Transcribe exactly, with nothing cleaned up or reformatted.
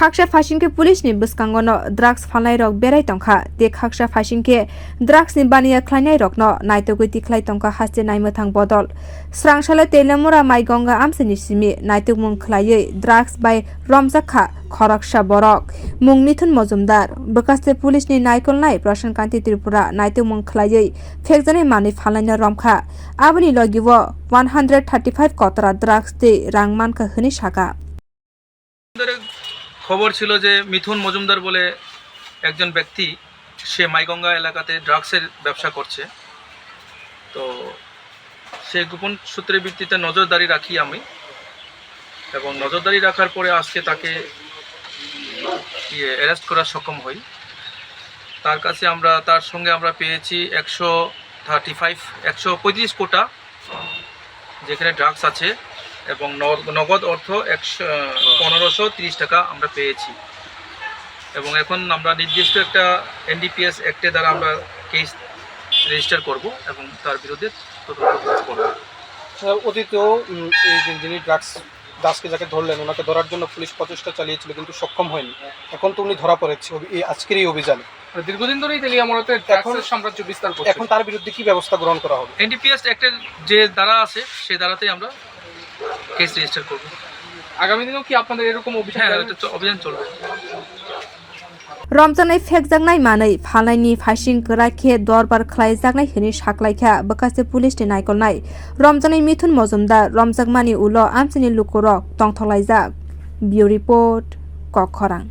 Khaksa phaising khe police ni bwskango no drugs phalnai rok berai tongkha, tei khaksa phaising khe drugs ni baniya khlainai rok no naitugwi tikhlai tongkha haste naimwthang bodol. Srangsalo Teliamura Maigonga amchaini simi naitukmung khlaiwi drugs bai romjak kha khoroksa borok. Mung Mithun Mojumdar. Bwkhaste police ni naikolnai Prashan Kanti Tripura naitukmung khlaiwi phekjaknai manwi phalnaino romkha. Aboni logi o one hundred thirty five kotora drugs tei rang mankha hwnwi saka. খবর ছিল যে মিথুন মজুমদার বলে একজন ব্যক্তি, সে মাইগঙ্গা এলাকাতে ড্রাগসের ব্যবসা করছে। তো সেই গোপন সূত্রের ভিত্তিতে নজরদারি রাখি আমি, এবং নজরদারি রাখার পরে আজকে তাকে ইয়ে অ্যারেস্ট করা সক্ষম হই। তার কাছে আমরা, তার সঙ্গে আমরা পেয়েছি একশো থার্টি ফাইভ, একশো পঁয়ত্রিশ কোটা, যেখানে ড্রাগস আছে, এবং ন-, নগদ অর্থ একশো, পনেরোশো তিরিশ টাকা আমরা পেয়েছি। এবং এখন আমরা নির্দিষ্ট একটা এনডিপিএস অ্যাক্টে দ্বারা আমরা কেস রেজিস্টার করব এবং তার বিরুদ্ধে তদন্ত করব। স্যার, অতীতেও, উম, এই যে যিনি ড্রাগস, দাসকে যাকে ধরলেন, ওনাকে ধরার জন্য পুলিশ প্রচেষ্টা চালিয়েছিল, কিন্তু সক্ষম হয়নি। এখন তো উনি ধরা পড়েছে অভি-, এই আজকের এই অভিযানে। মানে দীর্ঘদিন ধরেই তেলিয়ামুড়াতে এখন ড্রাগসের সাম্রাজ্য বিস্তার করছে। এখন তার বিরুদ্ধে কি ব্যবস্থা গ্রহণ করা হবে? এনডিপিএস অ্যাক্টের যে ধারা আছে, সেই ধারাতেই আমরা কেস রেজিস্টার করব। আগামী দিনেও কি আপনাদের এরকম অভিযান হ্যাঁ, চালাবেন? এটা চ-, অভিযান চলবে। Romjaknai phekjaknai manwi phalnaini phaising kwrak khe dorbar khlaijaknai hwnwi saklaikha bwkhaste police ni naikolnai romjaknai Mithun Mojumdar. Romjakmani ulo amchaini lukurok tongthoklaijak. Bureau Report, Kokkhorang.